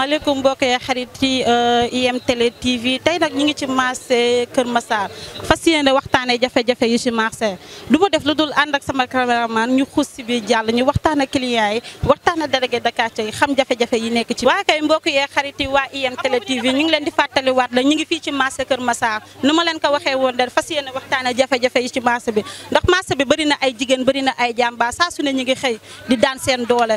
asalaamaaleykum mbokk yi xarit ci IM Télé TV tey nag ñu ngi ci marché Kër Massar fas yéene waxtaanee jafe-jafe yi ci marché du ma def lu dul ànd ak sama cameraman ñu xuus si biir jàll ñu waxtaan ak clients yi waxtaan ak délégué de quartier yi xam jafe-jafe yi nekk ci. waa kay mbokk yi xarit yi waa IM Télé TV ñu ngi leen di fàttaliwaat la ñu ngi fii ci marché Kër Massar nu ma leen ko waxee woon de fas yéene waxtaanee jafe-jafe yi ci marché bi ndax marché bi bëri na ay jigéen bëri na ay jàmbaar saa su ne ñu ngi xëy di daan seen doole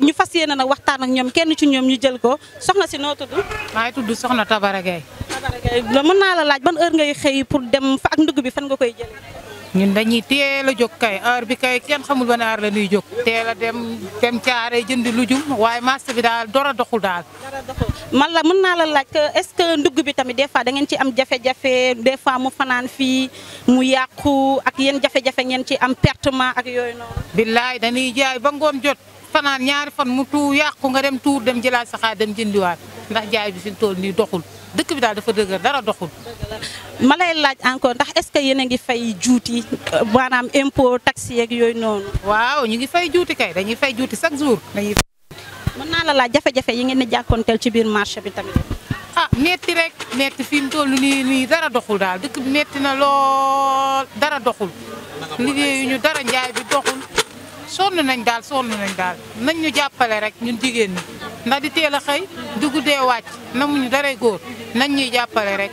ñu fas yéene nag waxtaan ak ñoom kenn ci ñoom ñu jël ko soxna si noo tudd. maa ngi tudd soxna Tabara Gaye. Tabara Gaye mën naa la laaj ban heure ngay xëy pour dem fa ak ndugg bi fan nga koy jëlee. ñun dañuy teel a jóg kay heure bi kay kenn xamul ban heure la ñuy jóg. teel a dem caare jënd lujum waaye marché bi daal dara doxul daal. dara doxul man la mën naa la laaj que est-ce que ndugg bi tamit des fois da ngeen ci am jafe-jafe des fois mu fanaan fii mu yàqu ak yéen jafe-jafe ngeen ci am pertement ak yooyu noonu. billaay dañuy jaay ba ngoon jot. fanaan ñaari fan mu tuur yàqu nga dem tuur dem jëlaat saxaar dem jëndiwaat ndax jaay bi fi mu toll nii doxul dëkk bi daal dafa dëgër dara doxul. ma lay laaj encore ndax est-ce que yéen a ngi fay juuti maanaam impôt taxi yeeg yooyu noonu. waaw ñu ngi fay juuti kay dañuy fay juuti chaque jour dañuy. mën naa la laaj jafe-jafe yi ngeen di jàkkoonteel ci biir marché bi tamit. ah metti rek metti fi mu toll nii dara doxul daal dëkk bi metti na lool dara doxul liggéeyuñu dara njaay bi doxul. sonn nañ daal nañ ñu jàppale rek ñun jigéen ñi ndax di teel a xëy di guddee wàcc namuñu daray góor nañ ñuy jàppale rek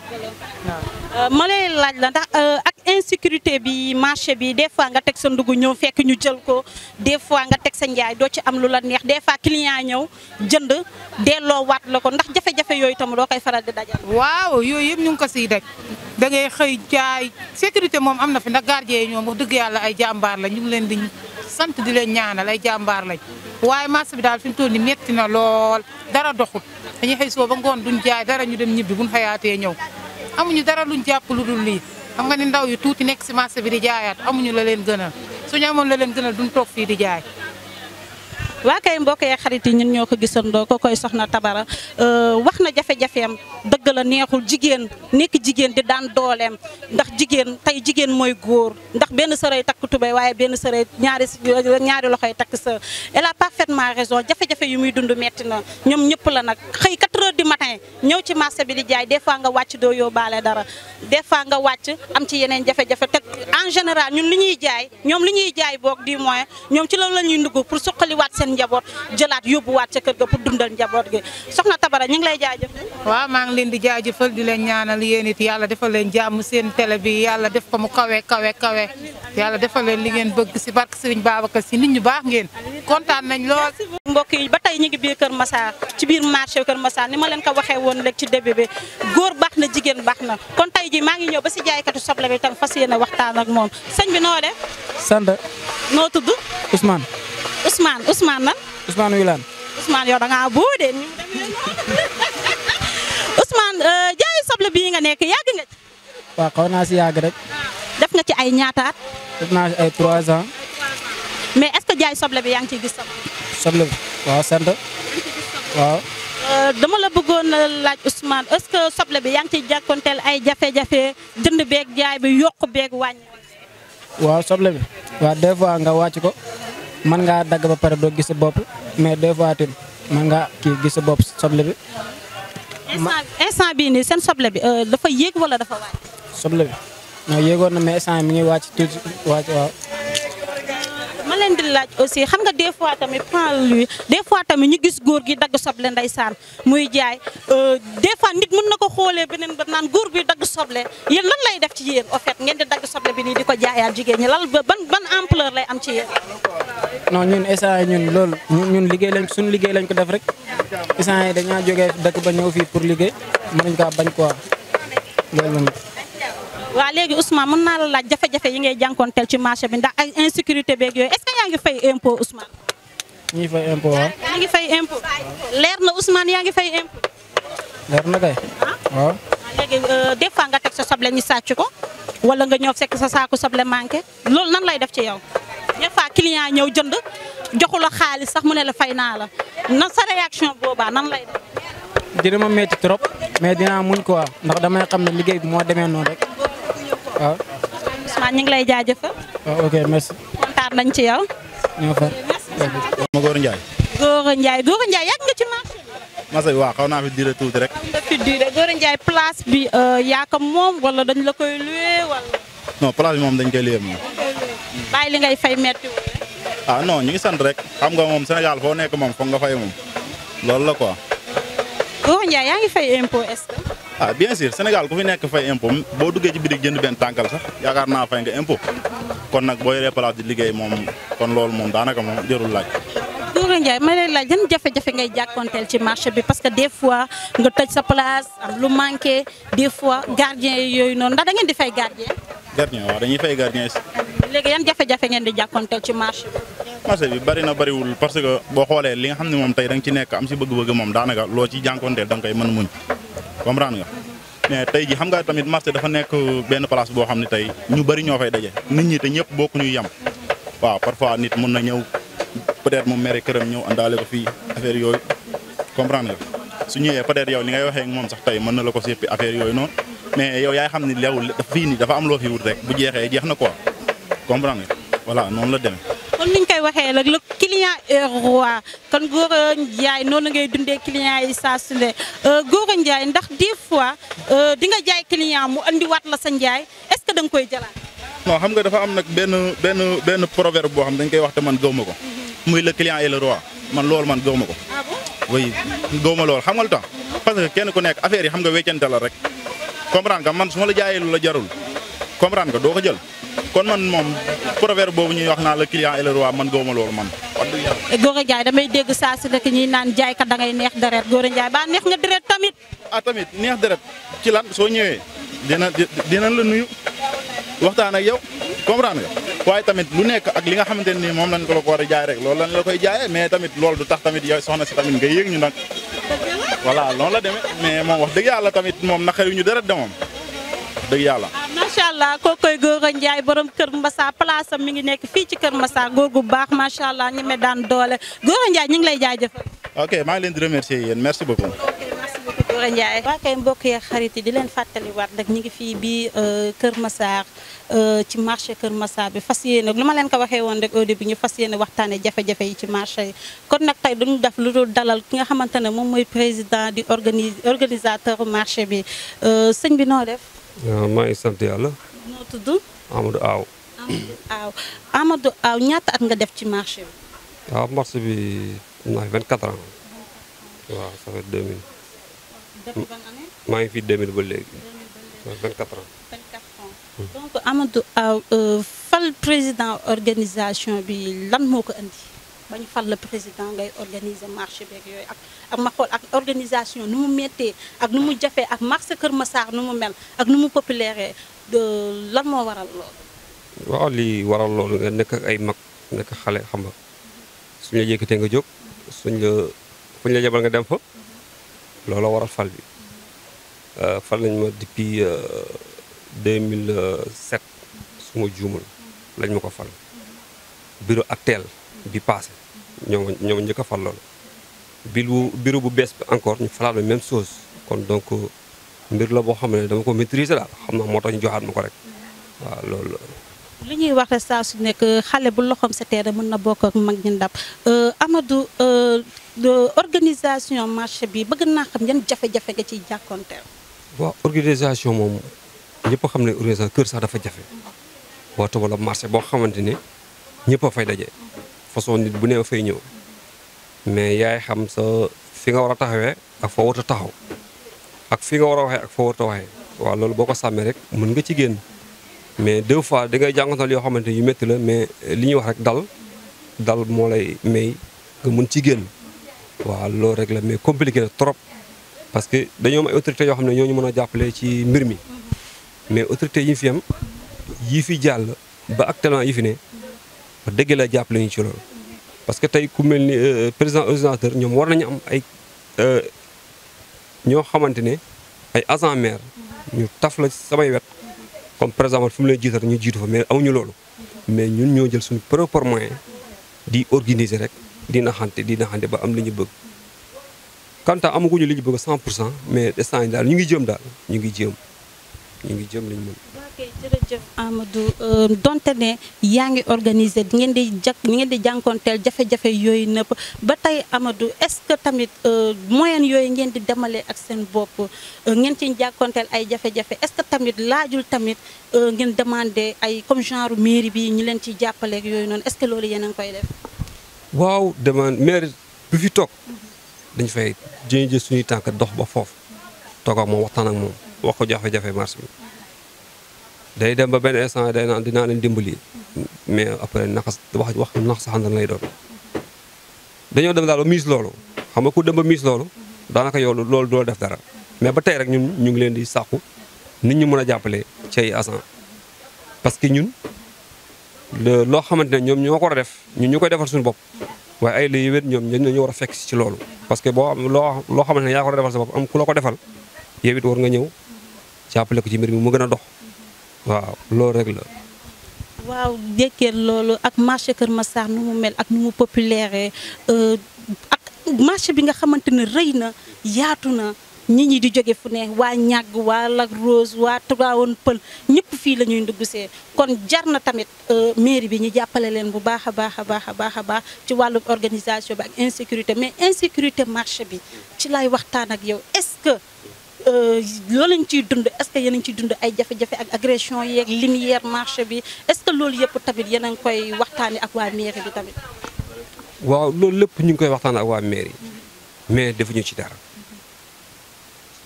waaw. ma lay laaj la ndax ak insécurité bi marché bi des fois nga teg sa ndugg ñëw fekk ñu jël ko des fois nga teg sa njaay doo ci am lu la neex des fois client ñëw jënd delloo waat la ko ndax jafe-jafe yooyu tam doo koy faral di dajal. waaw yooyu yëpp ñu ngi ko siy daj da ngay xëy jaay sécurité moom am na fi ndax gardien yi ñoom wax dëgg yàlla ay jàmbaar la ñu ngi leen di sant di leen ñaanal ay jàmbaar lañ waaye marché bi daal fi mu toll nii metti na lool dara doxul dañuy xëy soo ba ngoon duñ jaay dara ñu dem ñibbi buñ xayaatee ñëw amuñu dara luñ jàpp lu dul lii xam nga ni ndaw yu tuuti nekk si marché bi di jaayaat amuñu la leen gënal suñu amoon la leen gënal duñ toog fii di jaay. waa kay mbokk yi xarit yi ñun ñoo ko gisandoo ko koy soxna Tabara wax na jafe-jafeem dëgg la neexul jigéen nekk jigéen di daan dooleem ndax jigéen tey jigéen mooy góor ndax benn sërëy takk tubéy waaye benn sërëy ñaari loxoy takk sa elle a parfaitement raison jafe-jafe yu muy dund metti na ñoom ñëpp la nag xëy 4 heures du matin ñëw ci marché bi di jaay des fois nga wàcc doo yóbbaale dara des fois nga wàcc am ci yeneen jafe-jafe te en général ñun li ñuy jaay ñoom li ñuy jaay boog du moins ñoom ci loolu la ñuy ndugg pour suqaliwaat seen njaboot jëlaat yóbbuwaat ca kër ga pour dundal njaboot gi soxna Tabara ñu ngi lay jaajëfal. waaw maa ngi leen di jaajëfal di leen ñaanal yéen it yàlla defal leen jàmm seen télé bi yàlla def ko mu kawe yàlla defal leen li ngeen bëgg si barke Serigne Babacar si nit ñu baax ngeen kontaan nañ lool. mbokk yi ba tey ñu ngi biir Kër Massar ci biir marché Kër Massar ni ma leen ko waxee woon rek ci début bi góor baax na jigéen baax na kon tey ji maa ngi ñëw ba si jaaykatu soble bi tam fas yéene waxtaan ak moom sëñ bi noo def. sant. noo tudd. Ousmane. Ousmane nan. Ousmane Wilane. Ousmane yow da ngaa boo de Ousmane jaayu soble bii nga nekk yàgg nga ci. waaw xaw naa si yàgg rek. def nga ci ay ñaata at. def naa si ay 3 ans. mais est-ce que jaay soble bi yaa ngi ciy gis soble bi waaw sant. waaw. dama la bëggoon laaj Ousmane est-ce que soble bi yaa ngi ciy jàkkoonteel ay jafe-jafe jënd beeg jaay bi yokk beeg wàññi. waaw soble bi. waaw des fois nga wàcc ko. mën ngaa dagg ba pare doo gis sa bopp mais des fois tamit mën ngaa kii gis sa bopp soble bi. instant bii nii seen soble bi dafa yéeg wala dafa wàcc. soble bi non yéegoon na mais instant mi ngi wàcc tuuti wàcc waaw. ma leen di laaj aussi xam nga des fois tamit lui des fois tamit ñu gis góor gi dagg soble ndeysaan muy jaay des fois nit mën na ko xoolee beneen ba naan góor bi dagg soble yéen lan lay def ci yéen au fait ngeen di dagg soble bi nii di ko jaayaat jigéen ñi lan ban ampleur lay am ci yéen. non ñun instant yi ñun loolu ñun liggéey lañ suñu liggéey lañ ko def rek instant yi dañaa jógee dëkk ba ñëw fii pour liggéey mënuñ kaa bañ quoi loolu la. waaw léegi Ousmane mën naa la laaj jafe-jafe yi ngay jànkoonteel ci marché bi ndax ay insécurité beeg yooyu est-ce que yaa ngi fay impôt Ousmane. ñu ngi fay impôt waaw. yaa ngi fay impôt leer na Ousmane yaa ngi fay impôt. leer na kay waaw. léegi des fois nga teg sa soble ñu sàcc ko wala nga ñëw fekk sa saako soble manqué loolu nan lay def ci yow. des fois client ñëw jënd joxu la xaalis sax mu ne la fay naa la na sa réaction boobaa nan lay def. dina ma métti trop mais dinaa muñ quoi ndax damay xam ne liggéey bi moo demee noonu rek waaw. Ousmane ñu ngi lay jaajëfal. waaw ok merci. kontaan nañ ci yow. ñoo far. ma Gora Ndiaye. Gora Ndiaye yàgg nga ci marché bi. marché bi waaw xaw naa fi dire tuuti rek. nga fi duré Gora Ndiaye place bi yaa ko moom wala dañ la koy loué wala. non place bi moom dañ koy loué moom. bàyyi li ngay fay metti ah non ñu ngi sant rek xam nga moom Sénégal foo nekk moom foog nga fay moom loolu la quoi. Gora Ndiaye yaa ngi fay impôt est-ce que. ah bien sûr Sénégal ku fi nekk fay impôt boo duggee ci bitik jënd benn tànkal sax yaakaar naa fay nga impôt kon nag boo yoree place di liggéey moom kon loolu moom daanaka moom jërul laaj. Gora Ndiaye ma lay laaj yan jafe-jafe ngay jàkkoonteel ci marché bi parce que des fois nga tëj sa place am lu manqué des fois gardien yooyu noonu ndax da ngeen di fay gardien. gardien waaw dañuy fay gardien si. léegi yan jafe-jafe ngeen di jàkkoonteel ci marché bi. marché bi bari na bariwul parce que boo xoolee li nga xam ne moom tey da nga ci nekk am si bëgg-bëgg moom daanaka loo ci jànkoonteel da nga koy mën muñ comprendre nga. mais tey ji xam nga tamit marché dafa nekk benn place boo xam ne tey ñu bari ñoo fay daje nit ñi te ñëpp bokkuñu yem waaw parfois nit mun na ñëw peut-être mu mere këram ñëw àndaale ko fii affaire yooyu comprendre nga su ñëwee peut-être yow li ngay waxee ak moom sax tey mën na la ko séppi affaire yooyu noonu mais yow yaay xam ni yow fii nii dafa am loo fi wut rek bu jeexee jeex na quoi comprendre nga voilà noonu la demee. kon ni ñu koy waxee rek le client est roi kon Gora Ndiaye noonu ngay dundee client yi saa su ne Gora Ndiaye ndax des fois di nga jaay client mu andiwaat la sa njaay est-ce que da nga koy jëlaat. non xam nga dafa am nag benn proverbe boo xam dañ koy wax te man gëw ma ko. muy le client est le roi man loolu man gëw ma ko. ah bon oui gëw ma loolu xam nga lu tax parce que kenn ku nekk affaire yi xam nga weccante la rek comprendre nga man su ma la jaayee lu la jarul comprendre nga doo ko jël kon man moom proverbe boobu ñuy wax naa le client est le roi man gëw ma loolu man. wax dëgg yàlla. Gora Ndiaye damay dégg saa su nekk ñuy naan jaaykat da ngay neex deret Gora Ndiaye ba neex nga deret tamit. ah tamit neex deret ci lan soo ñëwee dinañ la nuyu waxtaan ak yow comprendre nga waaye tamit lu nekk ak li nga xamante ne nii moom lañ ko la ko war a jaay rek loolu lañ la koy jaayee mais tamit loolu du tax tamit yow soxna si tamit nga yéeg ñu nag voilà loolu la demee mais moom wax dëgg yàlla tamit moom naqari ñu deret de moom wax dëgg yàlla. macha allah kookoy Gora Ndiaye borom Kër Massa place am mi ngi nekk fii ci Kër Massa góor gu baax macha allah ñeme daan doole Gora Ndiaye ñu ngi lay jaajëfal. ok maa ngi leen di remercier yéen merci beaucoup. Gora Ndiaye waa kay mbokk yeeg xarit yi di leen fàttaliwaat rek ñu ngi fii bii Kër Massar ci marché Kër Massar bi fas yéene lu ma leen ko waxee woon rek au début ñu fas yéene waxtaanee jafe-jafe yi ci marché yi kon nag tey duñu def lu dul dalal ki nga xamante ne moom mooy président di organisateur marché bi sëñ bi noo def. maa ngi sant yàlla. noo tudd. Amadou Aw. Amadou Aw ñaata at nga def ci marché bi. waaw marché bi am naa 24 ans waaw ça fait 2000. depuis ban année. maa ngi fi 2000 ba léegi. 24 ans. 24 ans donc Amadou Aw fal président organisation bi lan moo ko indi ba ñu fal la président ngay organiser marché beeg yooyu ak ma xool ak organisation nu mu méttee ak nu mu jafee ak marché Kër Massar nu mu mel ak nu mu populaire lan moo waral loolu. waaw lii waral loolu nga nekk ak ay mag nekk xale xam nga suñ la yëkkatee nga jóg fuñ la yebal nga dem fa loolu waral fal bi fal nañ ma depuis 2007 su ma juumul lañ ma ko fal bureau actuel bi passé ñoom njëkk a fal loolu bureau bu bees bi encore ñu falaat la même chose kon donc mbir la boo xam ne dama ko maîtriser daal xam naa moo tax ñu joxaat ma ko rek waaw loolu li ñuy wax rek saa su nekk xale bu loxoom setee mën na bokk ak mag ñi ndab Amadou organisation marché bi bëgg naa xam yan jafe-jafe nga ciy jàkkoonteel. waaw organisation moom ñëpp a xam ne organisation kër sax dafa jafe waxtu wala marché boo xamante ne ñëpp a fay daje façon nit bu ne fay ñëw mais yaay xam sa fi nga war a taxawee ak foo war a taxaw ak fi nga war a waxee ak foo war a waxee waaw loolu boo ko sàmmee rek mën nga ci génn mais deux fois da ngay jàngatal yoo xamante yu métti la mais li ñuy wax rek dal moo lay may nga mën ci génn waaw loolu rek la mais compliqué na trop parce que dañoo am ay autorités yoo xam ne ñoo ñu mën a jàppale ci mbir mi mais autorités yi fi am yi fi jàll ba actuellement yi fi ne ba dëgg la jàppale ñu ci loolu parce que tey ku mel ni président ordinateur ñoom war nañu am ay ñoo xamante ne ay agent maire ñu taf la samay wet comme par exemple fi mu lay jiital ñu jiitu fa mais amuñu loolu mais ñun ñoo jël suñu propre moyen di organiser rek di naxante ba am li ñu bëgg quant à amaguñu li ñu bëgg 100% mais instant yi daal ñu ngi jéem li ñu mën ok jërëjëf Amadou donte ne yaa ngi organisé ngeen di jànkoonteel jafe-jafe yooyu nëpp ba tey Amadou est-ce que tamit moyen yooyu ngeen di demale ak seen bopp ngeen ci jànkoonteel ay jafe-jafe est-ce que tamit laajul tamit ngeen demandé ay comme genre mairie bi ñu leen ci jàppaleeg yooyu noonu est-ce que loolu yéen a ngi koy def. waaw demande maire bi fi toog dañ fay jël suñuy tànk dox ba foofu toog ak moom waxtaan ak moom wax ko jafe-jafe marché bi. day dem ba benn instant day naan dinaa leen dimbali mais après naxas wax nax saxandan lay doon dañoo dem daal ba miis loolu xam nga ku dem ba miis loolu daanaka yow loolu doo def dara mais ba tey rek ñun ñu ngi leen di sàkku nit ñu mën a jàppale ci ay agent parce que ñun loo xamante ne ñoom ñoo ko war a def ñun ñu koy defal suñu bopp waaye ay la yéwén ñoom ñu war a fekk ci loolu parce que boo am loo xamante ne yaa ko war a defal sa bopp am ku la ko defal yow it war nga ñëw jàppale ko ci mbir mi mu gën a dox waaw loolu rek la. waaw dékkee loolu ak marché Kër Massar nu mu mel ak nu mu populaire ak marché bi nga xamante ne rëy na yaatu na nit ñi di jóge fu ne waa ñàgg waa Lac Rose waa Tivaouane Peulh ñëpp fii la ñuy ndugg see kon jar na tamit mairie bi ñu jàppale leen bu baax a baax a baax a baax a baax ci wàllu organisation bi ak insécurité mais insécurité marché bi ci lay waxtaan ak yow est-ce que loolu lañ ciy dund est-ce que yéen a ngi ciy dund ay jafe-jafe ak agression yeeg lumière marché bi est-ce que loolu yëpp tamit yéen a ngi koy waxtaanee ak waa mairie bi tamit. waaw loolu lépp ñu ngi koy waxtaan ak waa mairie mais defuñu ci dara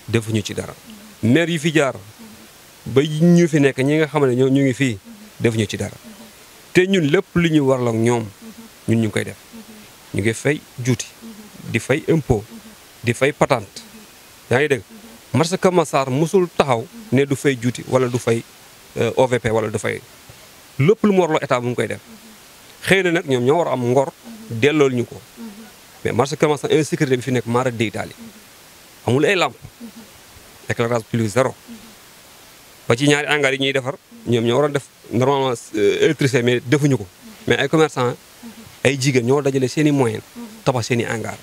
defuñu ci dara maire yi fi jaar ba ñu fi nekk ñi nga xam ne ñu ngi fii defuñu ci dara te ñun lépp lu ñu warla ak ñoom ñun ñu ngi koy def ñu ngi fay juuti di fay impôt di fay patente yaa ngi dégg. marché Kër Massar musul taxaw ne du fay juuti wala du fay OVP wala du fay lépp lu mu warloo état bu ngi koy def xëy na nag ñoom ñoo war a am ngor dellool ñu ko mais marché Kër Massar insécurité bi fi nekk maara deytaali amul ay lampe éclairage public zéro ba ci ñaari hangar yi ñuy defar ñoom ñoo waroon def normalement électricité mais defuñu ko mais ay commerçant ay jigéen ñoo dajale seen i moyen tabax seen i hangar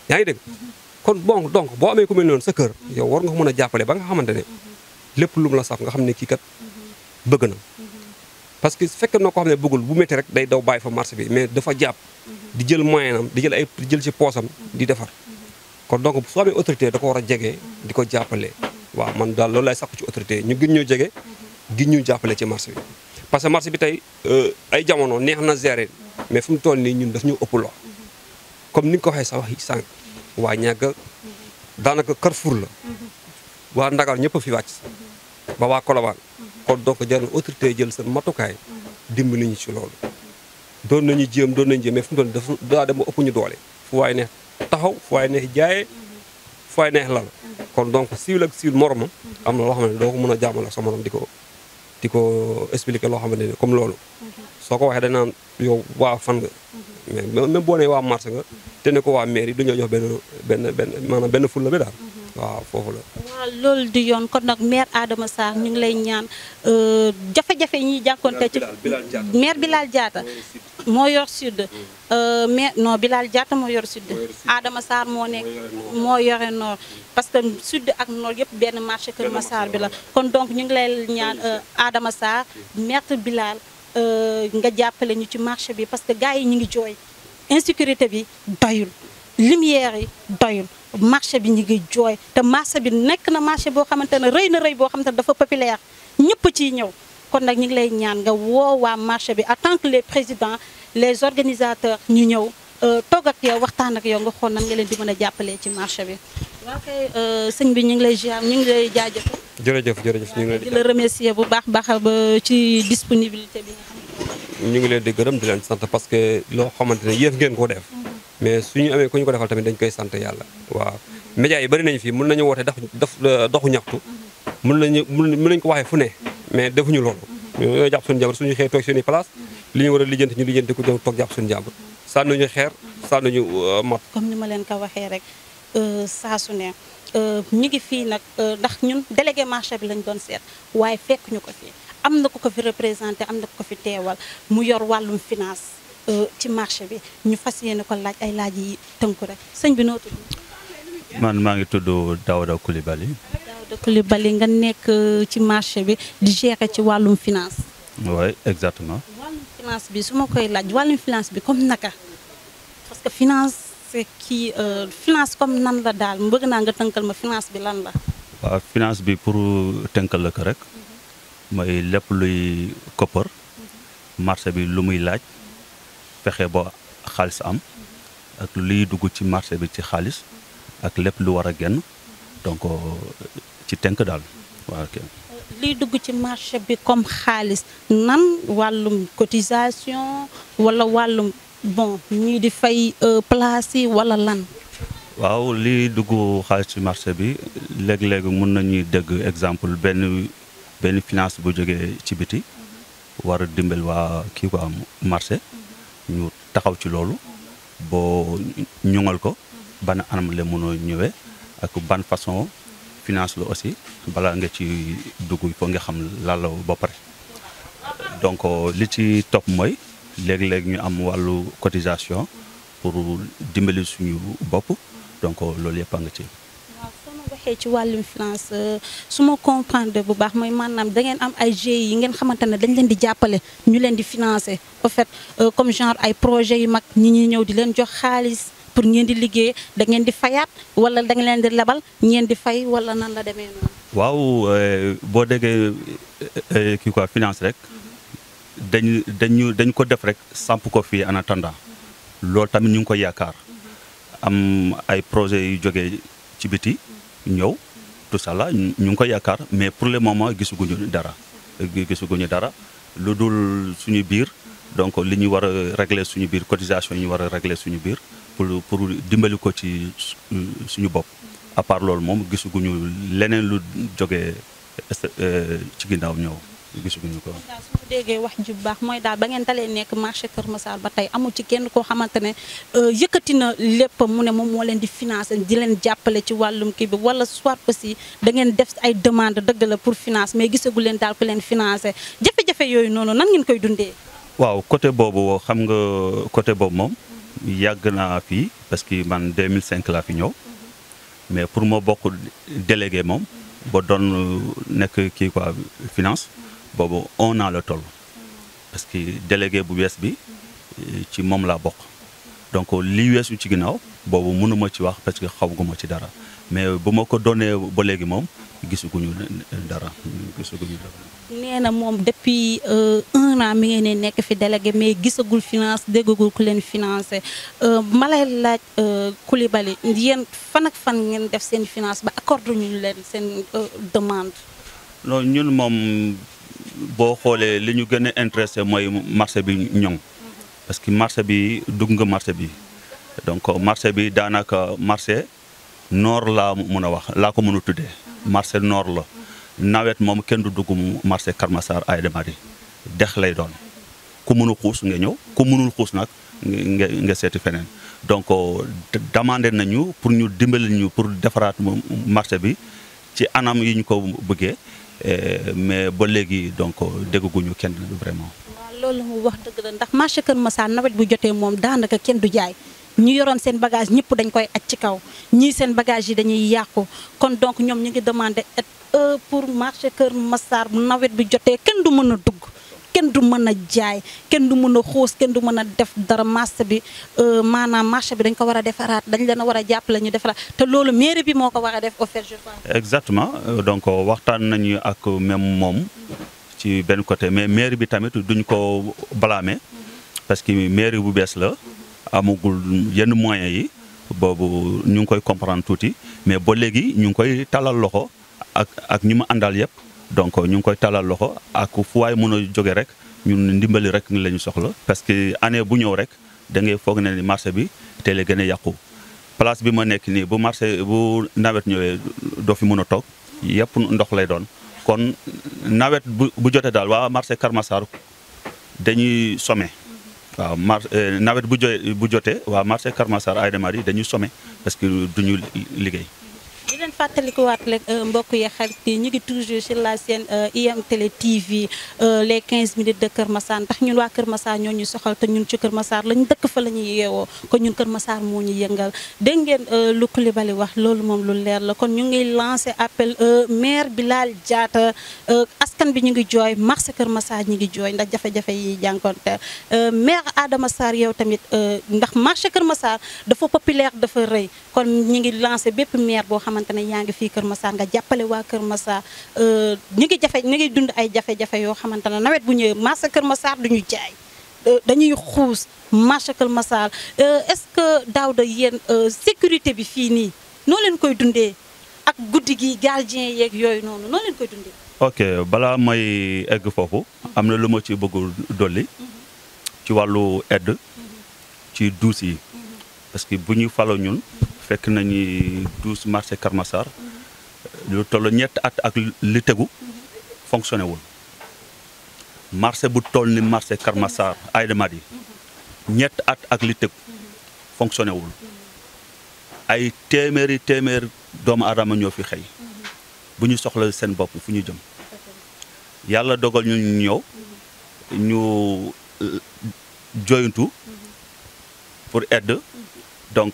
yaa ngi dégg kon bon donc boo amee ku mel noonu sa kër yow war nga ko mën a jàppale ba nga xamante ne lépp lu mu la saf nga xam ne kii kat bëgg na parce que su fekkee noo ko xam ne bëggul bu métti rek day daw bàyyi fa marché bi mais dafa jàpp di jël moyen am di jël ci poosam di defar kon donc soo amee autorité da ko war a jege di ko jàppale waaw man daal loolu lay sakku ci autorité ñu gën ñoo jege gën ñu jàppale ci marché bi parce que marché bi tey ay jamono neex na gérer mais fu mu toll nii ñun daf ñu ëpp loxo comme ni nga ko waxee sa wax sànq waa ñàgg daanaka Carrefour la waa Ndakaar ñëpp a fi wàcc ba waa Colobane kon donc jar na autorité jël seen matukaay dimbali ñu ci loolu doon nañu jéem mais fu mu toll dafa daa dem ba ëpp ñu doole fu waay neex taxaw fu waay neex jaayee fu waay neex lal kon donc siwil ak siwil moromam am na loo xam ne doo ko mën a jàmmal ak sa morom di ko expliquer loo xamante ne comme loolu soo ko waxee danaan yow waa fan nga mais même boo nee waa marché nga te ne ko waa mairie du ñoo jox maanaam benn fulla bi daal waaw foofu la. waaw loolu di yoon kon nag maire Adama Sarr ñu ngi lay ñaan jafe-jafe yi ñuy jànkoonte ci maire Bilal Diatta moo yor sud maire non Bilal Diatta moo yor sud Adama Sarr moo yore nord parce que sud ak nord yëpp benn marché Kër Massar bi la kon donc ñu ngi lay ñaan Adama Sarr maire Bilal nga jàppale ñu ci marché bi parce que gars yi ñu ngi jooy insécurité bi doyul lumière yi doyul marché bi ñu ngi jooy te marché bi nekk na marché boo xamante ne rëy na rëy boo xamante ne dafa populaire ñëpp ciy ñëw kon nag ñu ngi lay ñaan nga woo waa marché bi en tant que les présidents les organisateurs ñu ñëw toog ak yow waxtaan ak yow nga xool nan nga leen di mën a jàppalee ci marché bi. waaw kay sëñ bi ñu ngi lay ziar ñu ngi lay jaajëfal. jërëjëf ñu ngi leen di la remercier bu baax ba ci disponibilité bi nga xam ñu ngi leen di gërëm di leen sant parce que loo xamante ne yéen ngeen ko def mais suñu amee ku ñu ko defal tamit dañ koy sant yàlla waaw médias yi bëri nañu fii mën nañu woote doxu ñaxtu mën nañu ko waxee fu ne mais defuñu loolu ñoo jàpp suñu jàmbur suñu xëy toog suñu place li ñu war a lijjanti ñu lijjanti ko jëm toog jàpp suñu jàmbur sànnuñu xeer sànnuñu mat comme ni ma leen ko waxee rek saa su ne ñu ngi fii nag ndax ñun délégué marché bi lañ doon seet waaye fekk ñu ko fii am na ku ko fi représenté am na ku ko fi teewal mu yor wàllum finance ci marché bi ñu fas yéene ko laaj ay laaj yi tënku rek sëñ bi noo tudd. man maa ngi tudd Daouda Coulibaly. Daouda Coulibaly nga nekk ci marché bi di gérer ci wàllum finance. oui exactement. wàllum finance bi su ma koy laaj wàllum finance bi comme naka parce que finance kii finance comme nan la daal bëgg naa nga tënkal ma finance bi lan la. waaw finance bi pour tënkal la ko rek mooy lépp luy koppar marché bi lu muy laaj fexe ba xaalis am ak luy dugg ci marché bi ci xaalis ak lépp lu war a génn donc ci tënk daal waaw. liy dugg ci marché bi comme xaalis nan wàllum cotisation wala wàllum bon ñii di fay place yi wala lan. waaw liy dugg xaalis ci marché bi léeg-léeg mun nañuy dégg exemple benn finance bu jógee ci biti war a dimbal waa kii ko am marché ñu taxaw ci loolu boo ñoŋal ko ban anam la mën a ñëwee ak ban façon finance la aussi balaa nga ci dugg il faut nga xam lan la ba pare donc li ci topp mooy léeg-léeg ñu am wàllu cotisation pour dimbali suñu bopp donc loolu yëpp a nga ci. waaw soo ma waxee ci wàllum finance su ma comprendre bu baax mooy maanaam da ngeen am ay GIE yi ngeen xamante ne dañ leen di jàppale ñu leen di financer au fait comme genre ay projets yu mag ñi ñuy ñëw di leen jox xaalis pour ngeen di liggéey da ngeen di fayaat wala da ngeen leen di lebal ngeen di fay wala nan la demee noonu. waaw boo déggee kii quoi finance rek dañ ko def rek samp ko fii en attendant loolu tamit ñu ngi koy yaakaar am ay projets yu jógee ci biti ñëw tout ça là ñu ngi koy yaakaar mais pour le moment gisaguñu dara lu dul suñu biir donc li ñu war a régler suñu biir cotisation yi ñu war a régler suñu biir pour dimbali ko ci suñu bopp à part loolu moom gisaguñu leneen lu jógee ci ginnaaw ñëw gisaguñu ko. daal su ma déggee wax ju baax mooy daal ba ngeen dalee nekk marché Kër Massar ba tey amul ci kenn koo xamante ne yëkkati na lépp mu ne moom moo leen di financer di leen jàppale ci wàllum kii bi wala soit aussi da ngeen def ay demande dëgg la pour finance mais gisagu leen daal ku leen financer jafe-jafe yooyu noonu nan ngeen koy dundee. waaw côté boobu xam nga côté boobu moom yàgg naa fii parce que man 2005 laa fi ñëw mais pour ma bokk délégué moom ba doon nekk kii quoi finance boobu 1 an la toll parce que délégué bu wees bi ci moom laa bokk donc li weesu ci ginnaaw boobu mënuma ci wax parce que xawguma ci dara mais bu ma ko doonee ba léegi moom gisaguñu dara. nee na moom depuis 1 an mi ngeen nekk fi délégué mais gisagul finance déggagul ku leen financé ma lay laaj Coulibaly yéen fan ak fan ngeen def seen finance ba accordé ñu leen seen demande. non ñun moom boo xoolee li ñu gën a intéressé mooy marché bi ñoŋ parce que marché bi dugg nga marché bi donc marché bi daanaka marché nord laa mën a wax laa ko mën a tuddee marché nord la. nawet moom kenn du dugg marché Kër Massar Aïda Marie dex lay doon ku mënul xuus nga ñëw ku mënul xuus nag nga seeti feneen donc demandé nañu pour ñu dimbali ñu pour defaraat marché bi ci anam yi ñu ko bëggee mais ba léegi donc dégguñu kenn vraiment. waaw loolu mu wax dëgg la ndax marché Kër Massar nawet bu jotee moom daanaka kenn du jaay. ñu yoroon seen bagage ñëpp dañ koy aj ci kaw ñii seen bagage yi dañuy yàqu kon donc ñoom ñu ngi demandé pour marché Kër Massar bu nawet bi jotee kenn du mën a dugg kenn du mën a jaay kenn du mën a xuus kenn du mën a def dara marché bi maanaam marché bi dañ ko war a defaraat dañ leen a war a jàppale ñu defaraat te loolu mairie bi moo ko war a def au fait je pense. exactement donc waxtaan nañu ak même moom ci benn côté mais mairie bi tamit duñ ko blâmer parce que mairie bu bees la. amagul yenn moyens yi boobu ñu ngi koy comprendre tuuti mais ba léegi ñu ngi koy talal loxo ak ñi ma àndal yëpp donc ñu ngi koy talal loxo ak fu waay mën a jóge rek ñun ndimbali rek la ñu soxla parce que année bu ñëw rek da ngay foog ne ni marché bi teel a gën a yàqu place bi ma nekk nii bu marché bu nawet ñëwee doo fi mën a toog yëpp ndox lay doon kon nawet bu jotee daal waa marché Kër Massar dañuy somme waaw nawet bu jotee waa marché Kër Massar Aïda Marie dañuy somme parce que duñu liggéey. leen fàttalikuwaat rek mbokk yi xarit yi ñu ngi toujours sur la chaîne IM Télé TV les 15 minutes de Kër Massar ndax ñun waa Kër Massar ñoo ñu soxal te ñun ci Kër Massar lañ dëkk fa la ñuy yeewoo kon ñun Kër Massar moo ñu yëngal dégg ngeen lu Coulibaly wax loolu moom lu leer la kon ñu ngi lancé appel maire Bilal Diatta askan bi ñu ngi jooy marché Kër Massar ñu ngi jooy ndax jafe-jafe yi jànkoonte maire Adama Sarr yow tamit ndax marché Kër Massar dafa populaire dafa rëy kon ñu ngi lancé bépp maire boo xamante ne yaa ngi fii Kër Massar nga jàppale waa Kër Massar ñu ngi dund ay jafe-jafe yoo xamante ne nawet bu ñëwee marché Kër Massar duñu jaay dañuy xuus marché Kër Massar est-ce que Daouda yéen sécurité bi fii nii noo leen koy dundee ak guddi gi gardien yeeg yooyu noonu noo leen koy dundee. ok balaa may egg foofu am na lu ma ci bëgg dolli ci wàllu aide ci douche yi parce que bu ñu faloo ñun fekk nañu douche marché Kër Massar lu toll ñett at ak li tegu fonctionné wul marché bu toll ni marché Kër Massar Aïda Mady ñett at ak li tegu fonctionné wul ay téeméeri doomu aadama ñoo fi xëy bu ñu soxla seen bopp fu ñu jëm yàlla dogal ñu ñëw ñu joyantu pour aide donc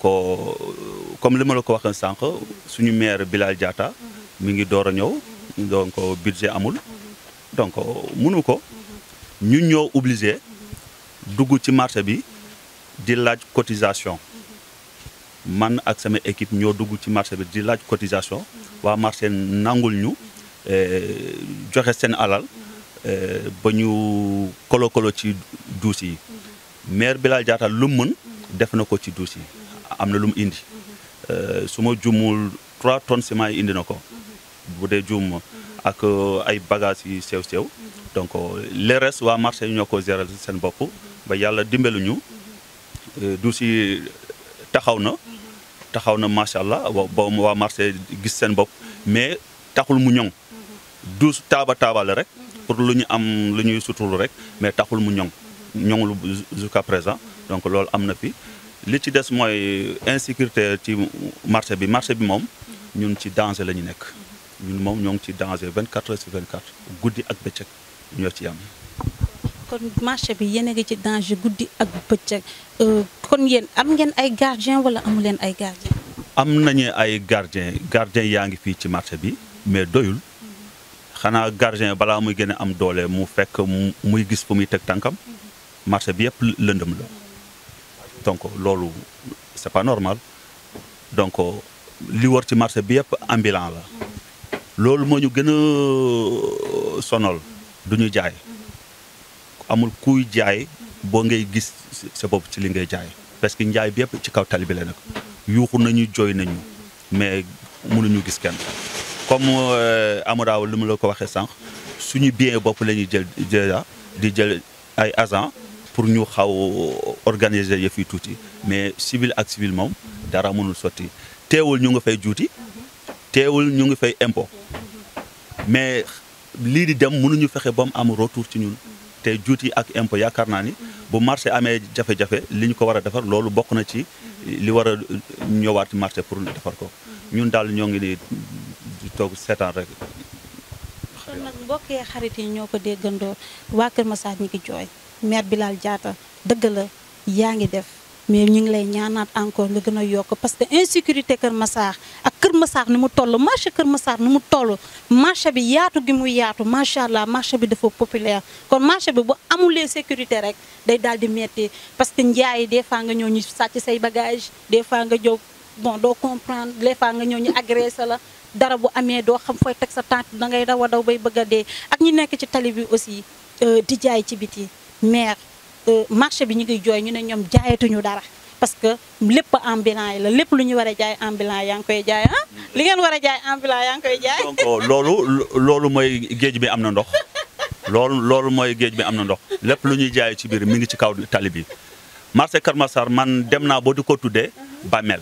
comme li ma la ko waxee sànq suñu maire Bilal Diatta mi ngi door a ñëw donc budget amul donc mënu ko ñu ñoo obligé dugg ci marché bi di laaj cotisation man ak sama équipe ñoo dugg ci marché bi di laaj cotisation waa marché nangul ñu joxe seen alal ba ñu kolo ci douche yi maire Bilal Diatta lu mën def na ko ci douche yi am na lu mu indi su ma jumul 3 tonnes ciment yi indi na ko bu dee jum ak ay bagages yi sew donc le reste waa marché yi ñoo ko gérer seen bopp ba yàlla dimbaluñu douche yi taxaw na macha allah ba waa marché gis seen bopp mais taxul mu ñoŋ douche taaba la rek pour lu ñu am lu ñuy suturlu rek mais taxul mu ñoŋul jusqu'à présent donc loolu am na fi li ci des mooy insécurité ci marché bi moom ñun ci danger la ñu nekk ñun moom ñoo ngi ci danger 24 heures sur 24 guddi ak bëccëg ñoo ci am. kon marché bi yéen a ngi ci danger guddi ak bëccëg kon yéen am ngeen ay gardien wala amu leen ay gardien. am nañu ay gardien yaa ngi fii ci marché bi mais doyul xanaa gardien balaa muy gën a am doole mu fekk muy gis fu muy teg tànkam marché bi yëpp lëndëm la donc loolu c'est pas normal donc li war ci marché bi yëpp ambulant la loolu moo ñu gën a sonal du ñu jaay amul kuy jaay boo ngay gis sa bopp ci li ngay jaay parce que njaay bi yëpp ci kaw tali bi la nag yuuxu nañu jooy nañu mais mënuñu gis kenn comme Amadou li mu la ko waxee sànq suñu bien bopp la ñuy jël déjà di jël ay agent pour ñu xaw organiser yëf yi tuuti mais civil ak civil moom dara mënul sotti teewul ñu nga fay juuti teewul ñu ngi fay impôt mais lii di dem mënuñu fexe ba mu am retour ci ñun te juuti ak impôt yaakaar naa ni bu marché amee jafe-jafe li ñu ko war a defar loolu bokk na ci li war a ñëwaat marché pour defar ko ñun daal ñoo ngi ni di toog seetaan rek. kon nag mbokk yi xarit yi ñoo ko déggandoo waa Kër Massar ñi ngi jooy maire Bilal Diatta dëgg la yaa ngi def mais ñu ngi lay ñaanaat encore nga gën a yokk parce que insécurité Kër Massar ak Kër Massar ni mu toll marché Kër Massar ni mu toll marché bi yaatu gi mu yaatu macha allah marché bi dafa populaire kon marché bi bu amulee sécurité rek day daal di metti parce que njaay des fois nga ñëw ñu sàcc say bagage des fois nga jóg bon doo comprendre des fois nga ñëw ñu agressé la dara bu amee doo xam fooy teg sa tànk da ngay daw a daw bay bëgg a dee ak ñi nekk ci tali bi aussi di jaay ci biti maire marché bi ñu ngi jooy ñu ne ñoom jaayatuñu dara parce que lépp ambulant yi la lépp lu ñu war a jaay ambulant yaa ngi koy jaay ah li ngeen war a jaay ambulant yaa ngi koy jaay. donc loolu mooy géej bi am na ndox loolu mooy géej bi am na ndox lépp lu ñuy jaay ci biir mi ngi ci kaw tali bi marché Kër Massar man dem naa boo di ko tuddee bàmmeel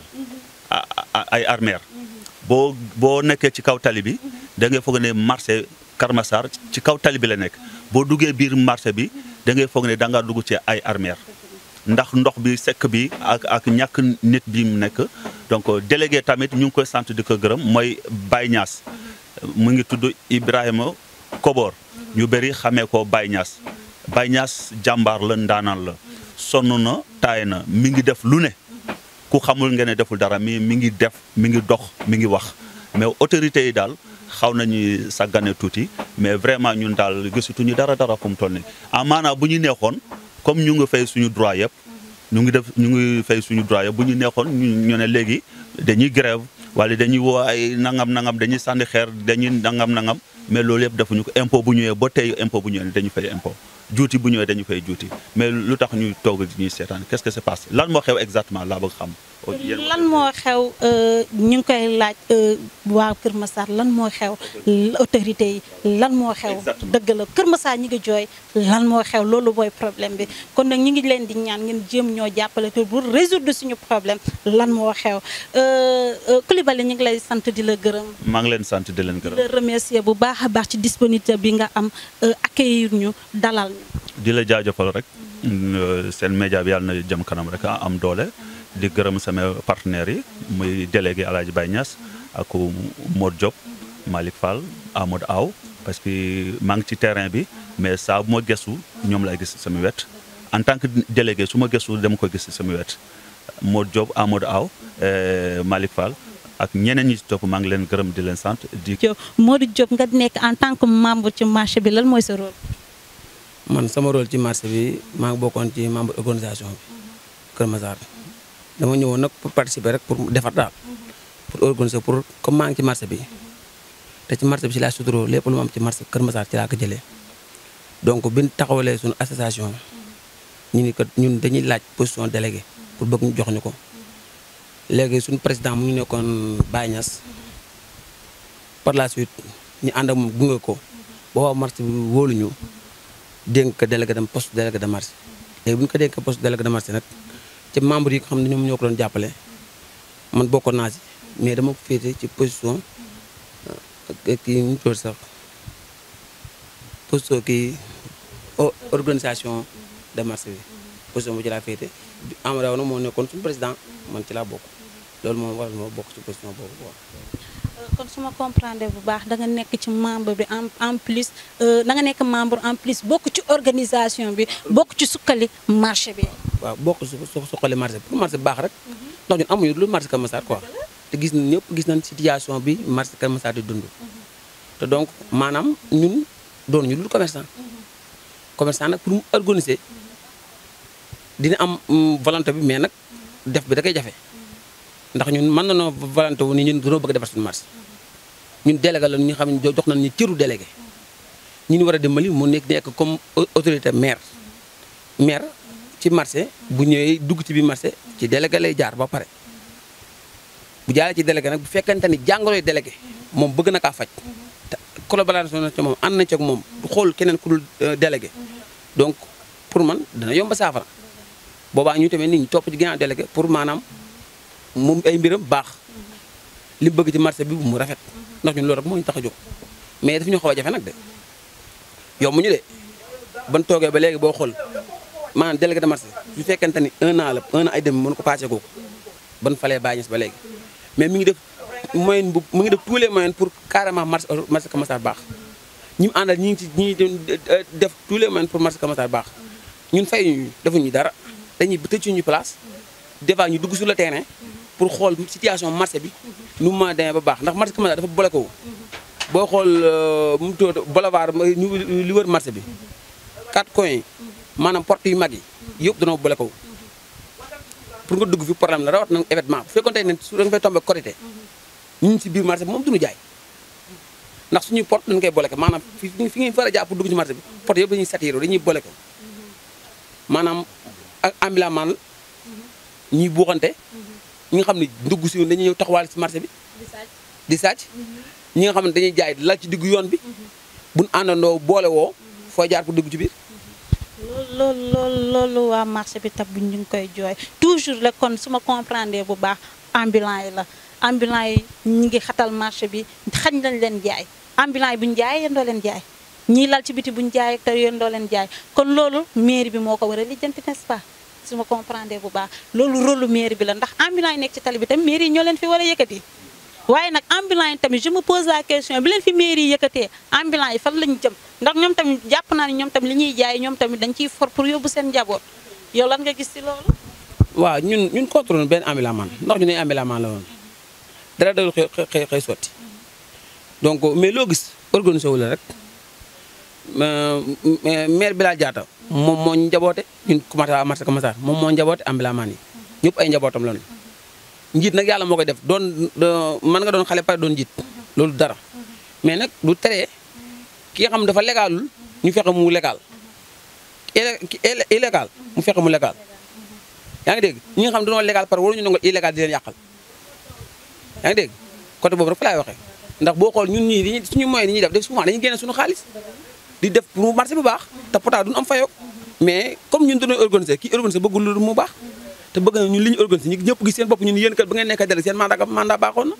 ay armeer boo nekkee ci kaw tali bi da ngay foog ne marché Kër Massar ci kaw tali bi la nekk boo duggee biir marché bi da ngay foog ne da ngaa dugg ci ay armeer ndax ndox bi sekk bi ak ñàkk nit bi mu nekk donc délégué tamit ñu ngi koy sant di ko gërëm mooy Baye Niass mu ngi tudd Ibrahima Kobor ñu bëri xamee ko Baye Niass Baye Niass jàmbaar la ndaanaan la sonn na taay na mi ngi def lu ne ku xamul ngeen ne deful dara mi ngi def mi ngi dox mi ngi wax mais autorités yi daal xaw nañu sàggane tuuti mais vraiment ñun daal gisatuñu dara fu mu toll nii amaana bu ñu neexoon comme ñu ngi fay suñu droit yëpp ñu ngi fay suñu droit yëpp bu ñu neexoon ñu ne léegi dañuy grève wala dañuy woo ay nangam dañuy sànni xeer dañuy nangam mais loolu yëpp defuñu ko impôt bu ñëwee ba tey impôt bu ñëwee dañu fay impôt juuti bu ñëwee dañu fay juuti mais lu tax ñuy toog di ñuy seetaan qu'est-ce que c'est passé lan moo xew exactement laa bëgg xam. lan moo xew ñu ngi koy laaj waa Kër Massar lan moo xew autorité yi lan moo xew dëgg la Kër Massar ñi ngi jooy lan moo xew loolu mooy problème bi kon nag ñu ngi leen di ñaan ngeen jéem ñoo jàppale te pour résoudre suñu problème lan moo xew Coulibaly ñu ngi lay sant di la gërëm. maa ngi leen sant di leen gërëm. di la remercier bu baax a baax ci disponibilité bi nga am accueillir ñu dalal ñu. di la jaajëfal rek seen média bi yàlla na jëm kanam rek am doole. di gërëm sama partenaires yi muy délégué El Hadj Baye Niass ak Modou Diop Malick Fall Amadou Aw parce que maa ngi ci terrain bi mais saa bu ma gëstu ñoom lay gis sama wet en tant que délégué su ma gëstu dama ko gis sama wet Modou Diop Amadou Aw Malick Fall ak ñeneen ñi ci topp maa ngi leen gërëm di leen sant di. Modou Diop nga nekk en tant que membre ci marché bi lan mooy sa rôle. man sama rôle ci marché bi maa ngi bokkoon ci membre organisation bi Kër Massar. dama ñëwoon nag pour participer rek pour defar daal pour organiser pour comme maa ngi ci marché bi te ci marché bi ci laa suturoo lépp lu ma am ci marché Kër Massar ci laa ko jëlee donc bi ñu taxawalee suñu association ñu ni que ñun dañuy laaj position délégué pour bëgg ñu jox ñu ko léegi suñu président mu ngi nekkoon Baye Niass par la suite ñu ànd ak moom gunge ko ba waa marché bi wóolu ñu dénk ko délégué de poste délégué de marché léegi bu ñu ko dénk poste délégué de marché nag ci membre yi nga xam ne ñoom ñoo ko doon jàppale man bokkoon naa si mais dama féete ci position kii ñu toll sax position kii organisation de marché bi position bu ci laa féete Amadou Aw moo nekkoon suñu président man ci laa bokk loolu moom waral moo bokk ci position boobu quoi. kon su ma comprendre bu baax da nga nekk ci membre bi en plus da nga nekk membre en plus bokk ci organisation bi bokk ci sukkali marché bi. waaw bokk suqali marché bi pour marché bi baax rek ndax ñun amuñu lu marché Kër Massar quoi te gis nañ ñëpp gis nañ situation bi marché Kër Massar di dund te donc maanaam ñun doon ñu lu commerçant nag pour mu organiser dina am volonté bi mais nag def bi da koy jafe ndax ñun mën nañoo volonté wu ni ñun dañoo bëgg defar suñu marché ñun délégué la ñu xam ne jox nañ ñu cëru délégué ñu war a dimbali mu nekk comme autorité maire ci marché bu ñëwee dugg ci biir marché ci délégué lay jaar ba pare bu jaaree ci délégué nag bu fekkente ni jàngoroy délégué moom bëgg na kaa faj te collaboration na ci moom ànd na ci ak moom du xool keneen ku dul délégué donc pour man dana yomba saafara boobaa ñu tamit nit ñi topp ci ginnaaw délégué pour maanaam moom ay mbiram baax li mu bëgg ci marché bi bu mu rafet ndax ñun loolu rek moo ñu tax a jóg mais daf ñu xaw a jafe nag de yomb ñu de ban toogee ba léegi boo xool maanaam délégué de marché su fekkente ni un an ay dem mën ko passé googu ban falee Baye Niass ba léegi mais mi ngi def moyen bu mu ngi def tous les moyens pour carrément marché Kër Massar baax ñi mu àndal ñi ngi def tous les moyens pour marché Kër Massar baax ñun fay ñu defuñu dara dañuy tëj suñu place des fois ñu dugg sur le terrain pour xool situation marché bi nu mu mën a demee ba baax ndax marché Kër Massar dafa bloqué wu boo xool mu tudd boulevard li wër marché bi 4 coins maanaam porte yu mag yi yëpp danoo bloqué wu pour nga dugg fi problème la rawat na événement bu fekkoon tey ne su da nga fay tombé Korité ñu ngi si biir marché bi moom duñu jaay ndax suñuy porte dañu koy bloqué maanaam fi ngeen far a jaar pour dugg ci marché bi porte yëpp dañuy saturé dañuy bloqué maanaam ak ambulant man ñuy buuxante ñi nga xam ne ndugg si dañuy ñëw taxawaal si marché bi di sàcc ñi nga xam ne dañuy jaay lal ci diggu yoon bi buñ àndandoo boole woo foo jaar pour dugg ci biir loolu waa marché bi tab bu ñu ngi koy jooy toujours la kon su ma comprendre bu baax ambulant yi la ambulant yi ñu ngi xatal marché bi xañ lañ leen jaay ambulant yi bu ñu jaay yéen doo leen jaay ñii lal ci biti bu ñu jaay te yéen doo leen jaay kon loolu mairie bi moo ko war a lijjanti n'est-ce pas su ma comprendre bu baax loolu rôle lu mairie bi la ndax ambulant yi nekk ci tali bi tamit mairie yi ñoo leen fi war a yëkkati waaye nag ambulant yi tamit je me pose la question bi leen fi mairie yi yëkkatee ambulant yi fan lañu jëm ndax ñoom tamit jàpp naa ne ñoom tamit li ñuy jaay ñoom tamit dañ ciy for pour yóbbu seen njaboot yow lan nga gis ci loolu. waaw ñun contrôle benn ambulant man ndax ñu ne ambulant man la woon dara dawul xëy sotti donc mais loo gis organisé wu la rek maire Bilal Diatta moom moo ñu njaboote ñun commencé waa marché Keur Massar moom moo njaboote ambulant man yi ñëpp ay njabootam lañu njiit nag yàlla moo koy def mën nga doon xale pare doon njiit loolu dara mais nag du tere ki nga xam dafa légalul ñu fexe mu légal illégal mu fexe mu légal yaa ngi dégg ñi nga xam dañoo légal par waruñu nangu illégal di leen yàqal yaa ngi dégg côté boobu rek fa laay waxee ndax boo xool ñun ñii suñu moyen ni ñuy def souvent dañuy génne suñu xaalis di def pour marché bu baax te pourtant duñu am fayook mais comme ñun dañoo organisé kii organisé bëggul lu mu baax te bëgg na ñun li ñu organisé ñëpp gis seen bopp ñun yéen kat ba ngeen nekk délégué seen mandat baaxoon na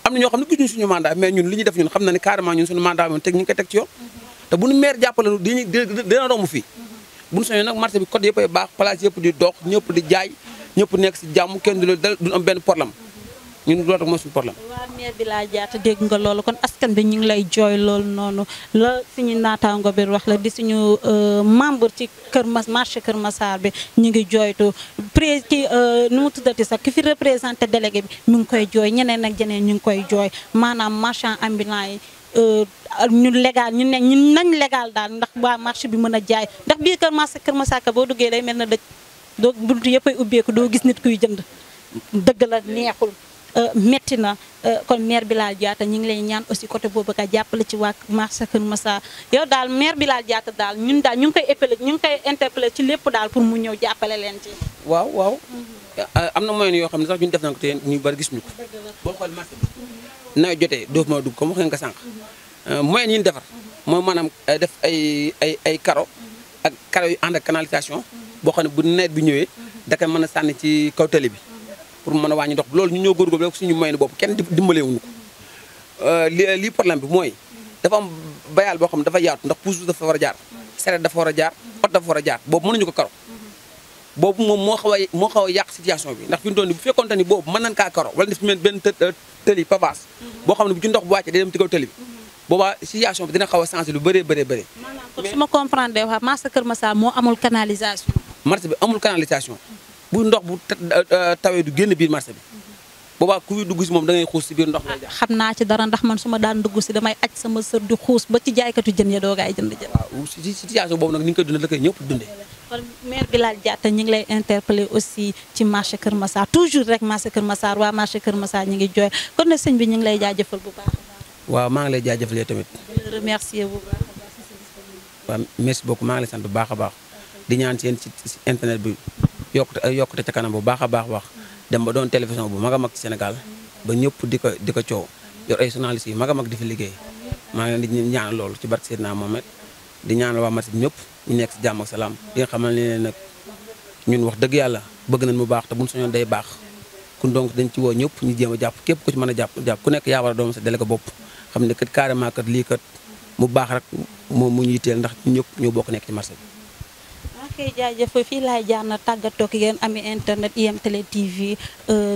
am na ñoo xam ne gisuñu suñu mandat mais ñun li ñu def ñun xam na ne carrément ñun suñu mandat moom teg ñu ngi koy teg ci yoon te bu ñu maire jàppale dina romb fii bu ñu soññee nag marché bi code yëpp ay baax place yëpp di dox ñëpp di jaay ñëpp nekk si jàmm kenn du am benn problème ñun loolu rek mooy suñu problème. waaw maire Bilal Diatta dégg nga loolu kon askan bi ñu ngi lay jooy loolu noonu la suñu naataango bi wax la di suñu membre ci marché Keur Massar bi ñu ngi jooytu nu mu tuddati sax ki fi représenté délégué bi mu ngi koy jooy ñeneen ak jeneen ñu ngi koy jooy maanaam marchand ambulant yi ñu légal ñu ne ñun nañ légal daal ndax waa marché bi mën a jaay ndax biir Keur Massar boo duggee day mel na dëj doo buntu yëpp ay ubbeeku doo gis nit kuy jënd dëgg la neexul metti na kon maire Bilal Diatta ñu ngi lay ñaan aussi côté boobu ka jàppale ci waa marché Keur Massar yow daal maire Bilal Diatta daal ñun daal ñu ngi koy épelé ñu ngi koy interpellé ci lépp daal pour mu ñëw jàppale leen ci. waaw am na moyen yoo xam ne sax ñun def nañ ko te ñu bari gis ñu ko boo xool marché bi nawet jotee doo ma dugg comme wax nga sànq moyen yi ñu defar mooy maanaam def ay karo ak karo yu ànd ak canalisation boo xam ne bu nawet bi ñëwee da koy mën a sànni ci kaw tali bi pour mën a wàññi ndox loolu ñu ñoo góorgóorlu rek suñu moyen boobu kenn dimbalewuñu ko lii problème bi mooy dafa am bayal boo xam ne dafa yaatu ndax pousse dafa war a jaar sareet dafa war a jaar oto dafa war a jaar boobu mënuñu ko karo boobu moom moo xaw a yàq situation bi ndax fi mu toll nii bu fekkoon ni boobu mën nañ kaa karo wala def benn tëli pavage boo xam ne bu ci ndox bu wàccee day dem ci kaw tëli bi boobaa situation bi dina xaw a changé lu bëree. maanaam pour su ma comprendre wax marché Keur Massar moo amul canalisation. marché bi amul canalisation bu ndox bu tawee du génn biir marché bi boobaa ku dugg si moom da ngay xuus si biir ndox lay jaar. xam naa ci dara ndax man su ma daan dugg si damay aj sama sër di xuus ba ci jaaykatu jën ya doogaay jënd jën. waaw si situation boobu nag ni nga koy dundee la koy ñëpp dundee. kon maire Bilal Diatta ñu ngi lay interpeller aussi ci marché Keur Massar toujours rek marché Keur Massar waa marché Keur Massar ñu ngi jooy kon nag sëñ bi ñu ngi lay jaajëfal bu baax. waaw maa ngi lay jaajëfalee tamit. di la remercier bu baax. waaw merci beaucoup maa ngi lay sant bu baax a baax di ñaan seen ci internet bi yokkute ca kanam bu baax a baax dem ba doon télévision bu mag a mag ci Sénégal ba ñëpp di ko coow yor ay journalistes yi mag a mag di fi liggéey maa ngi leen di ñaanal loolu ci barke Seydina Mohamed di ñaanal waa marché bi ñëpp ñu nekk si jàmm ak salaam di nga xamal ne nag ñun wax dëgg yàlla bëgg nañ mu baax te buñ soñoon day baax kon donc dañ ci woo ñëpp ñu jéem a jàpp képp ku ci mën a jàpp ku nekk yaa war a doon sa délégué bopp xam ne kat carrément kat lii kat mu baax rek moom mu ñu yitteel ndax ñëpp ñoo bokk nekk ci marché bi. ok jaajëf fii laay jaar na tàggatoo ak yéen ami internet IM Télé TV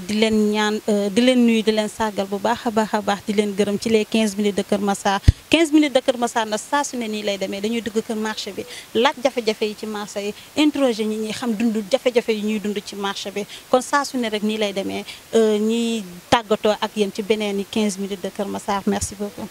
di leen ñaan di leen nuyu di leen sargal bu baax a baax di leen gërëm ci les 15 minutes de Keur Massar 15 minutes de Keur Massar na saa su ne nii lay demee dañuy dugg kër marché bi laaj jafe-jafe yi ci marché yi interroger ñi ñuy xam dund jafe-jafe yi ñuy dund ci marché bi kon saa su ne rek nii lay demee ñiy tàggatoo ak yéen ci beneen i 15 minutes de Keur Massar merci beaucoup.